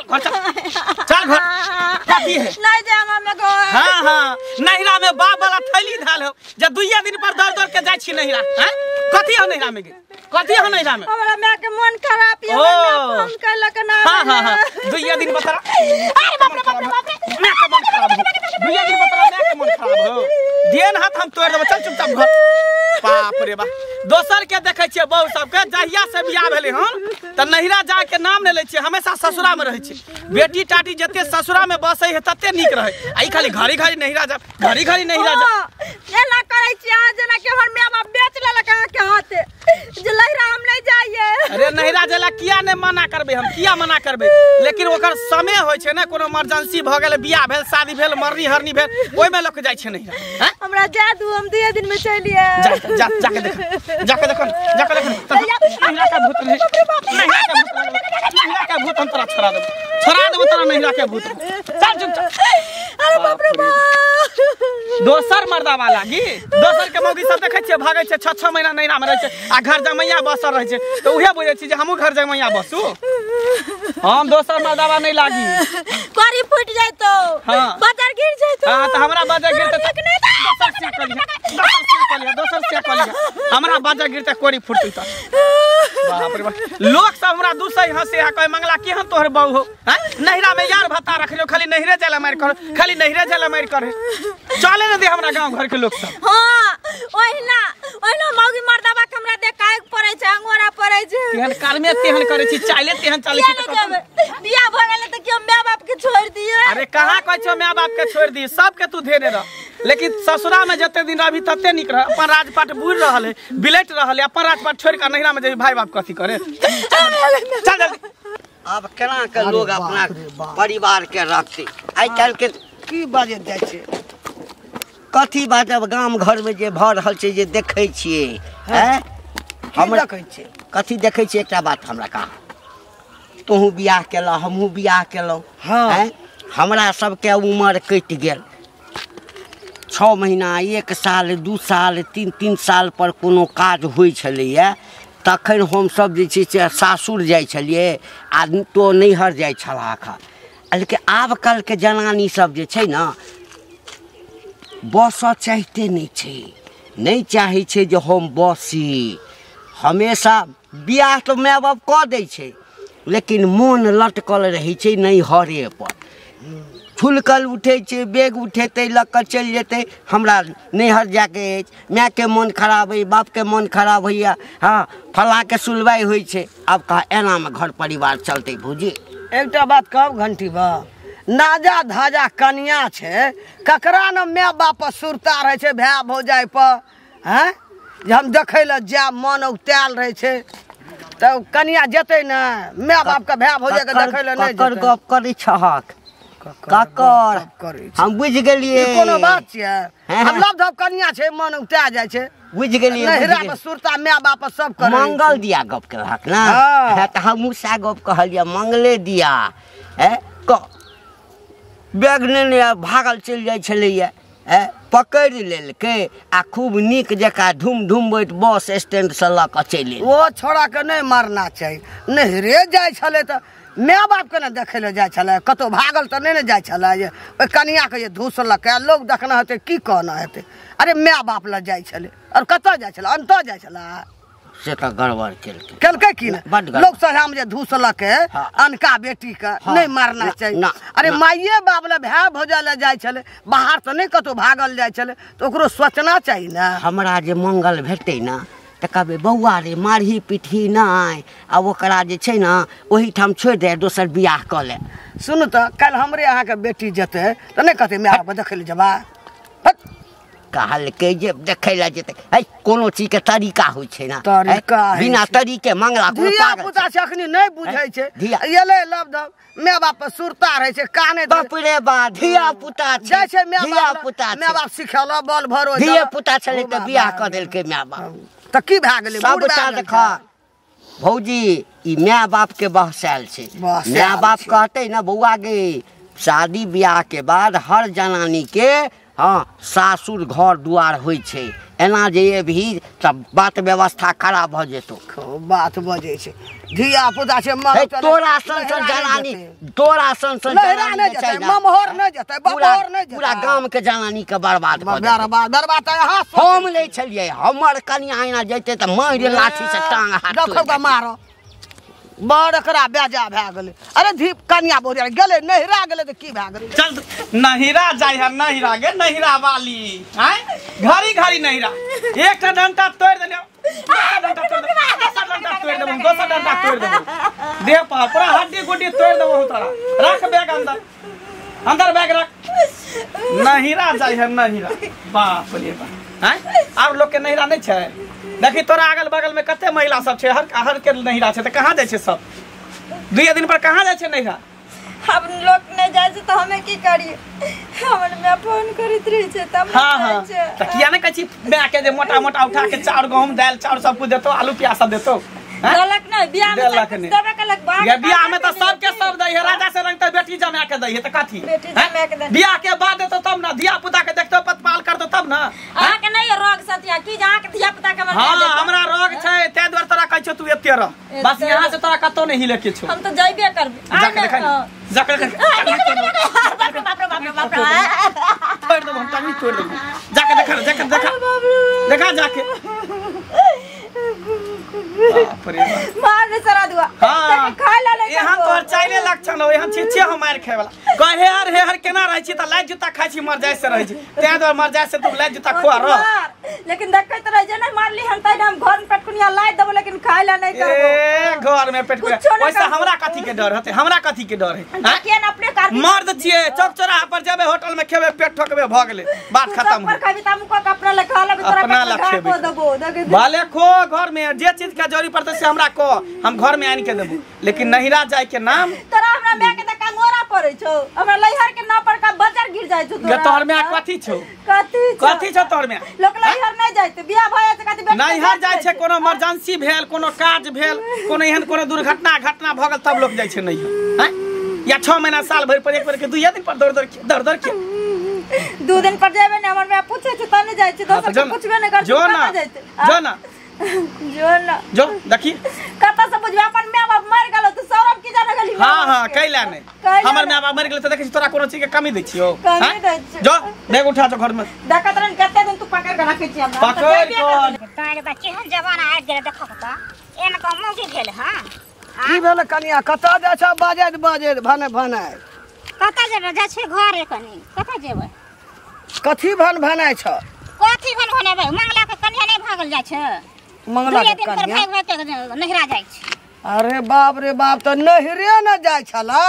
घर चल चल घर कथी है नहीं जाम हम घर। हां हां नहिरा में बाप वाला थैली धाल हो जब दुइया दिन पर दौड़ दौड़ के जाय छी नहिरा। हैं कथी हो नहिरा में कथी हो नहिरा में? हमरा मां के मन खराब ये हमरा फोन कैलक ना। हां हां हां दुइया दिन पर तोरा अरे बाप रे बाप रे बाप रे मां के मन खराब हो दुइया दिन पर तोरा मां के मन खराब हो देन हाथ हम तोड़ देब चल चुपचाप घर। बाप रे बाप दोसर के देखै छियै बहु सबके जहिया से बियाह भेलै हन त नहिरा जा के नाम नै लै छियै हमेशा ससुरा में रहै छै। बेटी टाटी जते ससुरा में बसै है तते नीक रहै आ ई खाली घड़ी घड़ी नहिरा जा घड़ी घड़ी नहिरा जा एना करै छी अहाँ जेना कि हमर माय बाप बेच लेलक अहाँ के हाथ जे नहिरा हम नहीं जाइए। अरे नहिरा जाला किया नै मना करबै हम किया मना करबै लेकिन ओकर समय होइ छै ने कोनो इमरजेंसी भ गेल बियाह भेल शादी भेल मरनी हरनी भेल ओइ में लोक जाइ छै नहिरा। हैं हमरा जा दू हम 2 दिन में चलिए जा जा जाके देख जाके देखो जाके देखो नहिरा का भूत नहीं नहिरा का भूत नहिरा का भूत हम तोरा छोड़ा देबो तोरा नहिरा के भूत चल चुप। अरे बाप रे बाप दोसर मर्दावा लागी दोसर के मौगी सब देखै छियै भागै छै 6-6 महीना नहिरा में रहै छै आ घर जमैया बसल रहै छै त उहे बुझै छी जे हमहूँ घर जमैया बसू हम दोसर मर्दावा नहीं लागी करी फूट जाइतो बाजार गिर जाइतो। हां त हमरा बाजार गिरते दोसर से कलिया दोसर से कलिया दोसर से कलिया हमरा बाजार गिरते कोरी फूटतै त बाप रे बाप लोक सब हमरा दूसै हंसे आ कहे मंगला केहन तोहर बहू हो। हैं नहिरा में यार भत्ता रखलियो खाली नहिरे जाला मार कर खाली नहिरे जाला मार करे चले न दे हमरा गांव घर के लोक सब। हां ओहिना ओहिना मौगी मर्दावा के हमरा देखाय पड़ै छै अंगोरा पड़ै छै तेहन कर्मे तेहन करै छी चाइले तेहन चलै छी त बियाह भ गेलै त कि हम my बाप के छोड़ दिए? अरे कहां कहै छौ my बाप के छोड़ दिए सबके तू धेने रह लेकिन ससुरा में जते दिन रहबी तते नीक रह अपन राजपाट बुढ़ रहल है बिलट रहल है अपन राजपाट छोड़ के नहिरा में जेबी भाई बाप कथी करे चल जल्दी। अब केना के लोग अपना परिवार के रखते आइ काल्हि के की बाजे जाइ छै कथी बाजब गाम घर में जे भऽ रहल छै जे देखै छियै हैं हम देखै छियै कथी देखै छियै एकटा बात हमरा कह तोहूँ बियाह केलह हमहूँ बियाह केलहुँ हैं हमरा सबके उमर कटि गेल 6 महीना 1 साल 2 साल 3-3 साल पर कोनो काज होइ छलैए तखन हमसब जे छै से सासुर जाइ छलियै आ तो नैहर जाइ छलह। लेकिन आब काल्हिके जनानी सब जे छै ने बसऽ चाहिते नहि छै नहि चाहै छै जे हम बसी हमेशा बियाह तऽ माय बाप कऽ दै छै लेकिन मोन लटकल रहै छै नैहरे पर छुलकल उठै छै बैग उठेतै लऽ कऽ चलि जेतै हमरा नैहर जायके अछि मायके मोन खराब होइए बापके मोन खराब होइए हँ फलाँके सुलवाइ होइ छै। आब कह एनामे घर परिवार चलतै भौजी? एकटा बात कहब घंटी बा नाजा धाजा कनिया छै ककरा न my बाप पर सुरता रहै छै भाय भौजाइ पर हैं जे हम देखै लए जायब मन औतायल रहै छै तऽ कनिया जेतै ने my बापके भाय भौजाइके देखै लए नहि जेतै। गप करै छहक ककर हम बुझि गेलियै कोनो बात छियै हम लव धव कनिया छै मन उता जाइ छै बुझि गेलियै नहिरा मे सुरता my बाप सब करै मंगल दिया गप केलहक ना तऽ हमहूँ सएह गप कहलियै मंगले दिया हैं बैग नेने भागल चलि जाइ छलैए पकड़ि लेलकै आ खूब नीक जकाँ धूम धूमबैत बस स्टैंडसँ लऽ कऽ चलि ओ छोड़ाके नहि मारना चाही नहिरे जाइ छलै तऽ my बापके ने देखै लए जाइ छलै कतहु भागल तऽ नहि ने जाइ छलै जे ओहि कनियाके जे धूसलकै लोक देखने हेतै की कहना हेतै। अरे my बाप लग जाइ छलै आओर कतऽ जाइ छलै अन्तऽ जाइ छलै से तऽ गड़बड़ केलकै केलकै की ने लोक सभामे जे धूसलकै अनका बेटीके नहि मारना चाही। अरे माइए बाप लए भाय भौजाइ लए जाइ छलै बाहर तऽ नहि कतहु भागल जाइ छलै तऽ ओकरो सोचना चाही ने। हमरा जे मंगल भेटतै ने तऽ कहबै बौआ रे मारही पीटही नहि आ ओकरा जे छै ने ओहिठाम छोड़ि दे दोसर बियाह कऽ ले। सुनू तऽ काल्हि हमरे अहाँके बेटी जेतै तऽ नहि कहतै my बाप देखै लए जेबा? कहलकै जे देखै लए जेतै है कोनो चीजके तरीका होइ छै ने तरीका बिना तरीके मंगला कोनो पागल धिया पुता छै अखनी नहि बुझै छै एलै लव धव my बाप पर सुरता रहै छै काने बाप रे बा धिया पुता जाइ छै my बाप my बाप सिखेलक बल भरो धिया पुता छलै तऽ बियाह कऽ देलकै my बाप तऽ की भए गेलै सबटा देख भौजी ई my बाप के बहसायल छै। My बाप कहतै ने बौआ गे शादी ब्याह के बाद हर जनानी के हाँ सासुर घर दुआर होइ छै एना जे एबही तऽ बात व्यवस्था खराब भऽ जेतौ। खूब बात बजै छै, धिया पुता छै, मर तोरा सन सन जनानी, तोरा सन सन नहिरा नहि जेतै, ममहर नहि जेतै, बबहर नहि जेतै, पूरा गाम के जनानी के बर्बाद कऽ देतै। बर्बाद बर्बाद तऽ अहाँ हम लै छलियै, हमर कनिया एना जैतै तऽ मारि लाठी से टांग हाथ देखौ के मारो, बड़ एकरा बेजा भए गेलै। अरे धी कनिया बहुरिया गेलै नहिरा गेलै तऽ की भए गेलै? चल नहिरा जाइ है, नहिरा गे नहिरा वाली, आँय घड़ी घड़ी नहिरा। एकटा डंटा तोड़ि देलियौ, दोसर डंटा तोड़ि देबौ, दोसर डंटा तोड़ि देबौ, दोसर डंटा तोड़ि देबौ, देह पर पूरा हड्डी गुड्डी तोड़ि देबौ तोरा। रख बैग अंदर, अंदर बैग रख। नहिरा जाइ है नहिरा, बाप रे बाप। आँय आर लोक के नहिरा नहि छै? देखी तोरा अगल बगल में कते महिला सब छै, हर हर के नहिरा छै, तऽ कहाँ जाइ छै सब? दुइये दिन पर कहाँ जाइ छै नहिरा? हम लोग नहीं जाइ छै तऽ हमे की करिए? हमर my phone करैत रहै छै तब। हाँ हाँ, तऽ किया नहि कहै छी my के जे मोटा मोटा उठा के चाउर गहूम दालि चाउर सब कुछ देतौ, आलू प्याज सब देतौ? देलक नहि, बियाह में सब कुछ देबे केलक। बियाह में तऽ सबके सब दै है, राजा से रंग तऽ बेटी जमा के दै है, तऽ कथी बियाह के बाद देतौ तब ना, धिया पुता के देखतौ पतपाल करतौ तब ना। अहाँ के नहि रोग सतिया की जे अहाँ के धिया पुता के? हाँ हमरा रोग छै, ताहि दुआरे तोरा कहै छौ तू एते रह, बस यहाँ से तोरा कतौ नहि हिले के छौ। हम तऽ जइबे करबै। जाके देखा, जाके देखा, बाप रे बाप रे बाप रे बाप रे, तोड़ि देबौ हम, टांगनी तोड़ि देबौ। जाके देखा, जाके देखा, देखा जाके। बाप रे मार ने सरा दुआ। हाँ खाय ला नहीं एहन तोहर चाइले लक्षण हो, एहन छियै हम मारि खाय वाला। कहे हर हे हर केना रहै छी तऽ लाइट जूता खाइ छी, मर जाय से रहै छी, ताहि दुआरे मर जाय से तू लाइट जूता खुआ रह। लेकिन देखैत रहै जे नहि मारली हन तै हम घर में पेटकुनिया लाइ देबो, लेकिन खाय ला नहीं करबो। ए घर में पेटकुनिया वैसे हमरा कथी के डर होतै? हमरा कथी के डर है? किया न अपने कार मर्द छियै, चौक चौराहा पर जेबै, होटल में खेबै, पेट ठोकबै, भऽ गेलै, बात खत्म। पर खाबी त हम को अपना ले खा लेबै, तोरा अपना ला खेबै देबो। भले खो घर में, जे चीज के जरूरी पड़तै से हमरा कह, हम घर में आनि के देबो, लेकिन नहिरा जाय के नाम तोरा हमरा my के त कंगोरा पड़ै छौ, हमरा लैहर के नाम पर का बजर गिर जाय छौ तोरा। तोहर my कथी छौ? कथी कथी छौ तोहर my? लोक लैहर नहि जायते, बियाह भऽ जाय छै कथी बेटी नैहर जाय छै? कोनो इमरजेंसी भेल, कोनो काज भेल, कोनो एहन कोनो दुर्घटना घटना भऽ गेल तब लोक जाय छै नैहर, हैं? या 6 महीना साल भरि पर एक बेर के दुइये दिन पर दौड़ दौड़ के दौड़ दौड़ के 2 दिन पर जेबै ने, हमर my पूछै छै तब ने जाय छै, दोसर के पूछबे नै करतै। जो ना, जो ना, जो ना, जो देखी कतऽ से बुझबै? अपन my बाप मरि गेलो तऽ सौरभ की जाने गेली? हाँ हाँ कैला नहि, हमर my बाप मरि गेलै तऽ देखै छी तोरा कोनो चीज के कमी दै छियौ? कमी दै छियौ? जो बैग उठा जो घर में, देखत रहन कते दिन तू पकड़ के राखै छी हमरा, पकड़ के। तारे बा केहन जमाना आबि गेलै देखो तऽ, एन कऽ मौगी भेल। हां की भेल कनिया? कतऽ जाइ छ बाजैत बाजैत भने भने? कतऽ जेबै? जाइ छै घरे कनी, कतऽ जेबै? कथी भन भनाइ छ? कथी भन भनेबै? मंगला के कनिया नहि भागल जाइ छै? मंगला के कनिया भागि भागि के नहिरा जाइ छै। अरे बाप रे बाप, तऽ नहिरे ने जाइ छलै?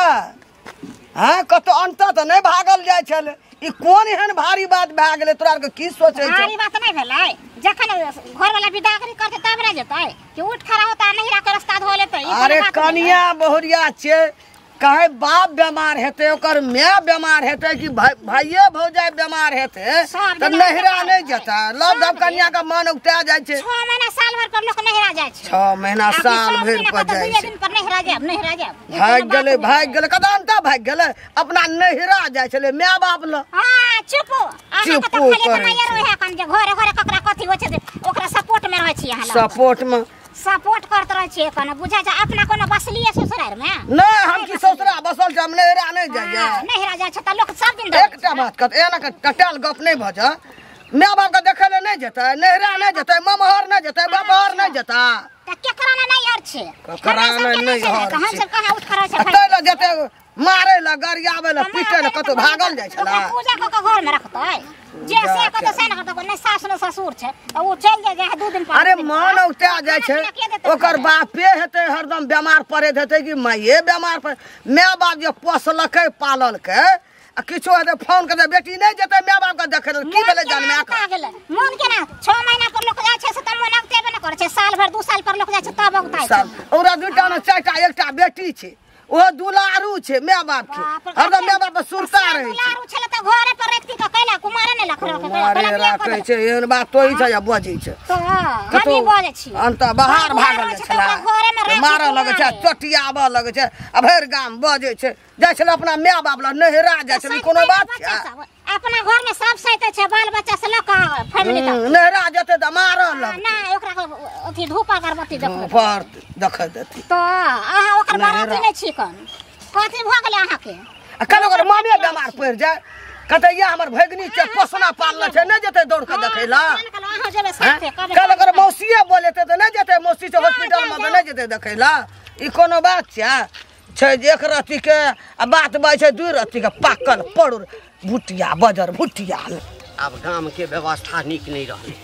हाँ कतौ अंत तऽ नहि भागल जाइ छलै? ई कोन एहन भारी बात भए गेलै तोरा आरके? की सोचै छै? भारी बात नहि भेलै, जखन घर वाला विदागरी करतै तब ने जेतै, कि उठ खड़ा होता नहिरा के रास्ता धो लेतै। अरे कनिया बहुरिया छै, कहे बाप बेमार हेतै, ओकर my बेमार हेतै, कि भाइये भौजाइ बेमार हेतै तऽ नहिरा नहि जेतै? लव धब कनिया के मन उगता जाइ छै। 6 महीना साल भर पर लोक नहिरा जाइ छै। 6 महीना साल भरि पर जाइ छै, दिन पर नहिरा जायब, नहिरा जायब। भागि गेलै, भागि गेलै, कतऽ अंता भागि गेलै, अपना नहिरा जाइ छलै my बाप लग। हां चुप, अहाँ के तऽ खाली तऽ नहि रहै कन जे घरे घरे ककरा कथी होइ छै ओकरा सपोर्ट में रहै छी अहाँ, सपोर्ट में सपोर्ट करत रहै छियै। कोनो बुझा छै अपना कोनो बसलियै ससुरार में? नहि, हम की ससुरा बसल छै, हम नहिरा नहि जाइए। नहिरा जाइ छै तऽ लोक सब दिन एकटा बात कहत, एना के टटाल गप नहि भऽ जा, my बाप के देखै लए नहि जेतै, नहिरा नहि जेतै, ममहर नहि जेतै, बपहर नहि जेतै, तऽ केकरा ने नैहर छै? केकरा ने नैहर हम सब कहाँ उठ खड़ा छै? तै लए जेतै मारै लए, गरियाबै लए, पीटै लए, कतौ भागल जाइ छलै? पूजा कऽ के घर में रखतै जे से कतौ से ने करतै, नहि सास ने ससुर छै तऽ ओ चलि जाइ जाइ 2 दिन पर। अरे मन उगता जाइ छै, ओकर बापे हेतै हरदम बेमार पड़ैत हेतै कि माइए बेमार पड़े? My बाप जे पोसलकै पाललकै आ किछो हेतै फोन करतै, बेटी नहि जेतै my बाप के देखै लए, की भेलै जनमा के? मन केना 6 महीना पर लोक जाइ छै से तऽ मन औगतेबे ने करै छै, साल भरि 2 साल पर लोक जाइ छै तब औगताइ छै। ओकरा 2टा ने 4टा एकटा बेटी छै, ओ दुलारू छै my बाप के, हरदम my बाप सुरता रहै छै। दुलारू छलै तऽ घरे पर रखती तऽ कैला कुमारे ने राखै छै। एहन बात तोही छै या बजै छै? तऽ हमही बजै छी। अंत बाहर भागल छलै, मारऽ लगै छै, चोटियाबऽ लगै छै, आ भरि गाम बजै छै। जाइ छलै अपना my बाप लग, नहिरा जाइ छलै, कोनो बात छै? अपना घर में सब सहित छै बाल बच्चा से ल के फैमिली तक नहरा जते त मारल लग ना ओकरा अथी धूप अगरबत्ती देखो पर देख देती त अहाँ ओकर बाराती नै छी कन कथी भ गेलै अहाँ के आ कल ओकर मामे बेमार पड़ जाय कतैया हमर भगनी छै पोसना पालल छै नै जेतै दौड़ के देखैला अहाँ जेबै साथे कल ओकर मौसीए बोलेतै त नै जेतै मौसी छै हॉस्पिटल में त नै जेतै देखैला ई कोनो बात छै छै जे एक रत्ती के आ बात बाज छै दू रत्ती के पाकल पड़ुर भुटिया बजर भुटिया। आब गाम के व्यवस्था नीक नहीं रहलै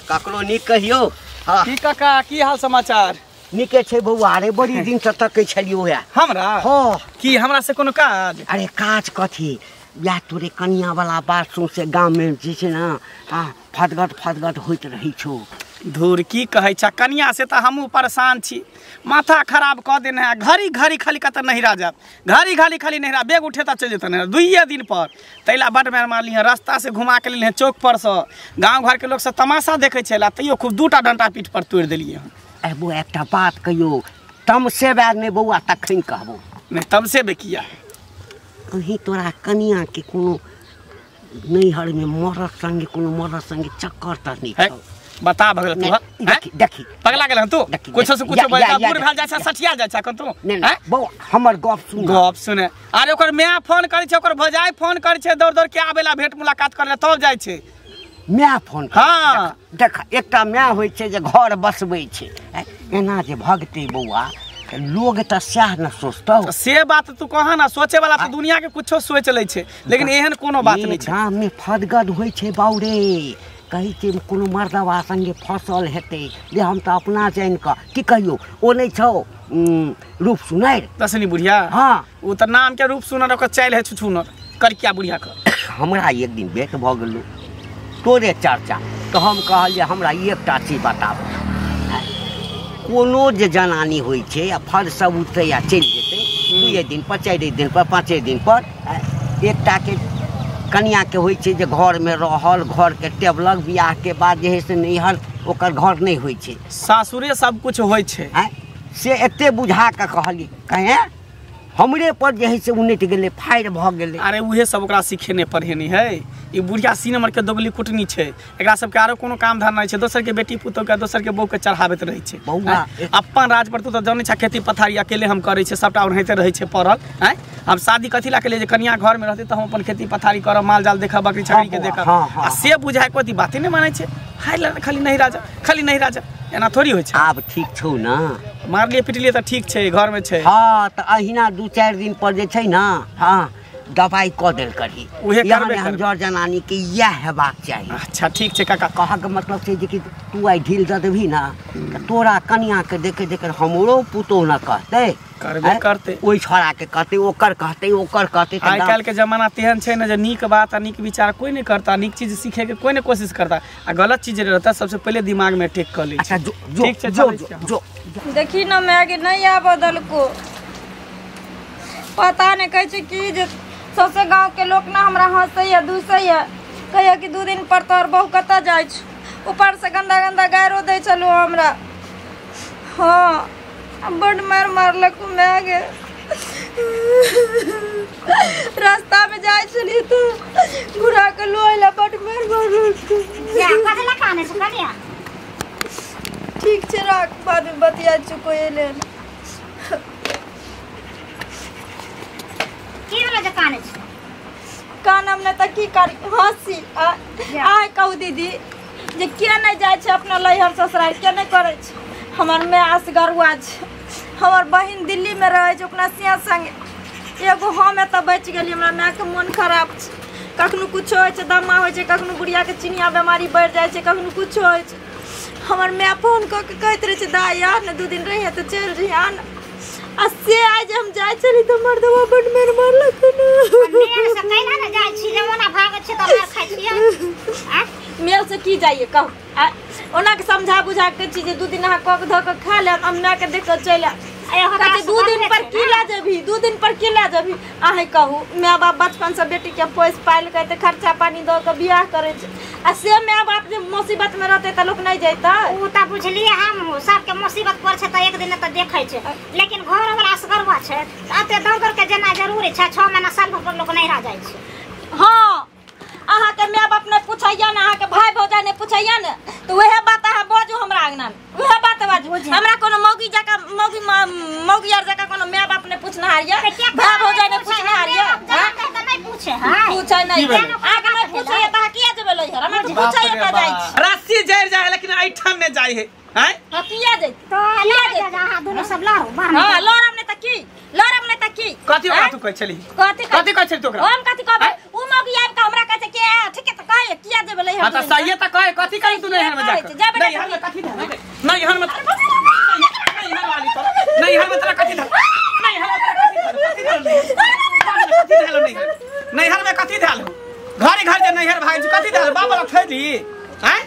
ककरो नीक कहियो। हाँ की काका की हाल समाचार? नीके छै बौआ। अरे बड़ी दिन से तकै छलियो है हमरा। हाँ की हमरा से कोनो काज? अरे काज कथी या तोरे कनिया वाला बात सौंसे गाम में जे छै ना हाँ फदगट फदगट होइत रहै छौ। धूर की कहै छ कनिया से तऽ हमहूँ परेशान छी माथा खराब कऽ देने है घड़ी घड़ी खाली कतऽ नहिरा जायब घड़ी घड़ी खाली नहिरा बेग उठेता चलि जेतै नहिरा दुइये दिन पर तैला बड मारि मारली हँ रास्ता से घुमा के लेली हँ चौक पर से गाँव घर के लोग सब तमाशा देखै छला तैयो खूब दूटा डंटा पीठ पर तोड़ि देलियै हँ। अरे बौआ एकटा बात कहियो तमसे बाद नहि बौआ तखन कहबो। नहि तमसेबे किया कहीं तोरा कनिया के कोनो नैहर में मरद संगे कोनो मरद संगे चक्कर तर नहीं छौ? बता भगल तू देखी देखी पगला गेल हन तू कुछो से कुछो बजता बूढ़ भेल जाइ छै सठिया जाइ छै कन तू। नहीं बौआ हमर गप सुन गप सुने। अरे ओकर my phone करै छै ओकर भौजाई फोन करै छै दौड़ दौड़ के आबेला भेंट मुलाकात करले तब जाइ छै my phone. हाँ देख एकटा my होइ छै जे घर बसबै छै एना जे भगतै बौआ लोग तऽ सएह न सोचतौ। से बात तू कह ना सोचे वाला तो दुनिया के कुछो सोच लै छै लेकिन एहन कोनो बात नहीं छै। गाम में फदगद होइ छै बाउरे कहै छै कोनो मर्दवा संगे फसल हेतै जे हम तऽ अपना जानि कऽ की कहियौ ओ नहि छौ रूप सुनर दसनी बुढ़िया। हाँ ओ तऽ नाम के रूप सुनर ओकर चालि है छुछुनर करिया बुढ़िया के। हमरा एक दिन भेंट भऽ गेलौ तोरे चर्चा तऽ हम कहलियै हमरा एकटा चीज बताबू कोनो जे जनानी होइ छै आ फल सब उठतै आ चलि जेतै दुइए दिन पर चारिए दिन पर पाँचे दिन पर एकटाके कनियाके होइ छै जे घरमे रहल घरके टेबलक बियाहके बाद जे है से नैहर ओकर घर नहि होइ छै सासुरे सब कुछ होइ छै। से एते बुझा कऽ कहलियै कहें हमरे पर जे है से उनटि गेलै फाड़ि भऽ गेलै। अरे उहे सब ओकरा सिखेने पढ़ेने है ई बुढ़िया सीनमर के दोगली कुटनी छै एकरा सबके आरो कोनो काम धाम नहि छै दोसर के बेटी पुतोह के दोसर के बहू के चढ़ाबैत रहै छै। बौआ अपन राज पर तू तऽ जानै छ खेती पथारी अकेले हम करै छै सबटा ओनाहिते रहै छै पड़ल। आँय हम शादी कथी ला केलियै जे कनिया घर में रहतै तऽ हम अपन खेती पथारी करब माल जाल देखब बकरी छकरी के देखब आ से बुझाय कोइ बाते नहि मानै छै हाय लड़ खाली नहीं राजा खाली नहीं राजा एना थोड़ी होइ छै। आब ठीक छौ ना मारलियै पिटलियै तऽ ठीक छै घर में छै। हाँ तऽ अहिना दू चारि दिन पर जे छै ना हाँ दवाई कऽ देल करही उहे करबे हम जर जनानी के इएह हेबाक चाही। अच्छा ठीक छै काका कहऽके मतलब छै जे कि तू आइ ढील दऽ देबही ना तऽ तोरा कनिया के देखे देखे हमरो पुतोह न कहतै करबे करतै ओहि छोड़ा के कहतै ओकर कहतै ओकर कहतै। आइ काल्हि के जमाना तेहन छै ने जे नीक बात आ नीक विचार कोइ नहि करता नीक चीज सीखे के कोइ नहि कोशिश करता आ गलत चीज रहता सबसे पहिले दिमाग में टेक कऽ लै छै। अच्छा जो ठीक छै जो जो देखी न माय नहीं आबऽ देलको पता नहीं कहै छै कि जे सबसे गाँव के लोग ना हमरा हंसैया दूसैया कहैया कि 2 दिन पर तोहर बहू कतऽ जाइ छै ऊपर से गंदा गंदा गायरो दै छलू हमरा। हाँ बड मार मारलक माय गे रास्ता में जाइ छली तऽ घुरा के लोहिला बड मार मारलक। ठीक छै राख बाद में बतिया चुको एले की भेलो जे कानै छी? कानम नहि तऽ की करी हँसी आइ कहू दीदी जे किया नहि जाइ छै अपना लैहर ससुराल किया नहि करै छै? हमर माय असगरुआ छै हमर बहिन दिल्लीमे रहै छै अपना सिया संगे एगो हम एतऽ बचि गेलियै हमरा मायके मोन खराब छै कखनो कुछो होइ छै दमा होइ छै कखनो बुढ़ियाके चिनिया बेमारी बढ़ि जाइ छै कखनो कुछो होइ छै। हमर माय फोन कऽ के कहैत रहै छै दाइ आ ने 2 दिन रहिहे तऽ चलि जइहे आ ने आ से आइ जे हम जाइ छली तऽ मर्दवा बड मारि मारलक। मेल से कैला ने जाइ छी जे ओना भागै छी तऽ मार खाइ छियै। मेल से की जाइए कहू ओना के समझा बुझा के छी जे 2 दिन अहाँ कऽ धऽ के खा लेब हम मायके देख कऽ चलि आयब। 2 दिन पर की लए जेबही 2 दिन पर की लए जेबही? अहें कहू my बाप बचपन से बेटी के पोसि पालि के तऽ खर्चा पानी दऽ के बियाह करै छै आ से my बाप जे मुसीबत में रहतै तऽ लोक नहि जैतै। ओ तऽ बुझलियै हम सबके मुसीबत पर छै तऽ एक दिन तऽ देखै छै लेकिन घर वाला असगरवा छै तऽ एते दौड़ दौड़ के जेना जरूरी छै 6 महीना साल भर पर लोक नहिरा जाइ छै। हाँ अहाँ के my बाप ने पूछैया ने अहाँ के भाई भौजाई ने पूछैया ने तो वह बात अहाँ बाजू हमरा अंगना में वह बात बाजू हमरा कोनो मौगी जका मौगी मौगी यार जका कोनो my बाप ने पूछनहार या भाई भौजाई ने पूछनहार या नहीं पूछे हां पूछै नहीं आगे नहीं पूछै त अहाँ किया जेबै लइहर हमरा तो पूछै त जाइ छी रस्सी जड़ जाए लेकिन ऐठन ने जाय है हैं हां किया जाय तो किया जाय अहाँ दोनों सब लड़ो हां लड़ब ने त की लड़ब ने त की कथि ओकरा तू कहै छली कथि कथि कहै छली तू ओकरा हम कथि कहबै उ मौगी आबि के हमरा कहै छै के ठीक है त कहे किया जेबै लइहर हां त सही त कहे कथि कही तू नैहर में जाके नैहर में कथि धर नैहर में नैहर वाली तो नैहर में तोरा कथि धर नैहर में तोरा कथि धर कथि धर नैहर में कथि धर घरे घर जे नैहर भाग छी कथि धर बाबा थैली हैं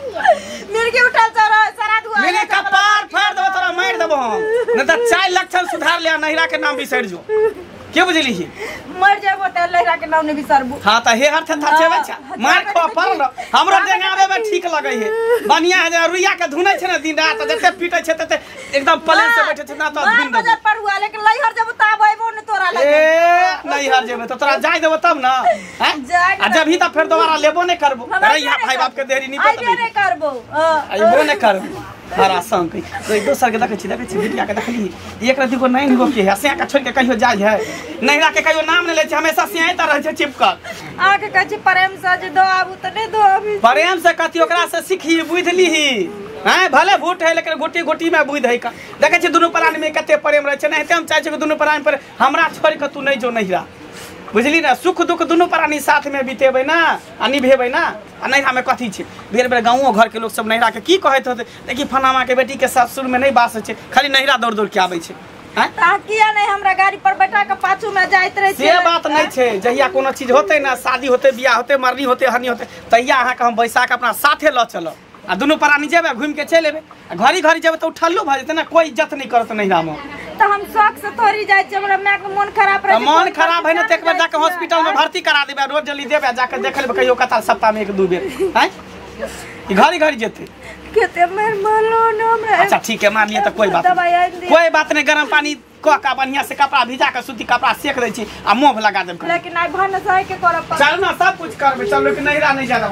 मिर्गी उठल चरा सरा दुआ मेरे कपार फाड़ देबो तोरा मार देबो हम नहीं त चार लक्षण सुधार ले नैहरा के नाम बिसर जो के बुझली मर जाबो त लहरा के नाम नहीं बिसरबू हां त हे हर थथा छे बच्चा मार खो पर हमरो डेंगाबे में ठीक लगै है बढ़िया है रुइया के धुनै छै ने दिन रात जते पीटै छै तते एकदम प्लेन से बैठे छै ना त धुन मार बजर पर हुआ लेकिन लहर जब त आबो ने तोरा लगे ए नैहर जेबे त तोरा जाय देबो तब ना हैं आ जब ही त फेर दोबारा लेबो नै करबो अरे यहाँ भाई बाप के देरी नहीं पता नहीं करबो आइबो नै करबो हरा संग कहि दोसर के देखै छी बिटिया के देखली एक रति को नहीं गो के है से का छोड़ के कहियो जाय है नैहरा के कहियो नाम नै लै छै हमेशा से त रहै छै चिपकल आ के कहै छै प्रेम से जे दो आबू त नै दो आबी प्रेम से कथि ओकरा से सीखी बुझली ही हैं भले भूठ है लेकिन घुटी घुटी में बुझ है का देखै छी दुनू प्राणी में कते प्रेम रहै छै नहिते हम चाहै छी कि दुनू प्राणी पर हमरा छोड़ के तू नै जो नैहरा बुझली ना सुख दुख दुनू प्राणी साथ में बितेबै ना आ निभेबै ना आ नैहरा में कथी छै बेर बेर गाँवो घर के लोग सब नैहरा के की कहैत होतै देखी फलामा के बेटी के ससुर में नहीं बास होइ छै खाली नैहरा दौड़ दौड़ के आबै छै हैं किया नहीं हमरा गाड़ी पर बैठा के पाछू में जाइत रहे से बात नहीं छै जहिया कोनो चीज होतै ना शादी होतै बियाह होतै मरनी होतै हनी होतै तहिया अहाँके हम बैसा के अपना साथे लऽ चलब आ दुनू प्राणी जेबै घुमि के चलि एबै आ घड़ी घड़ी जेबै तऽ उठल्लो भऽ जेतै ना कोइ इज्जत नहीं करत नैहरा में त हम शौक से थोड़ी जाइ छी हमरा my के मन खराब रहे मन खराब है ना त एक बार जाके हॉस्पिटल में भर्ती करा देबै रोज जल्दी देबै जाके देख लेबै कहियो कताल सप्ताह में एक दू बेर हैं ई घड़ी घड़ी जेतै केते मेर मालो न हमरा अच्छा ठीक है मान लिया त कोई बात नहीं कोई बात नहीं गरम पानी क का बढ़िया से कपड़ा भिजा के सूती कपड़ा सेक दै छी आ मोह लगा देब लेकिन आई भानस है के करब चल ना सब कुछ करबै चल लेकिन नैहरा नहीं जादा।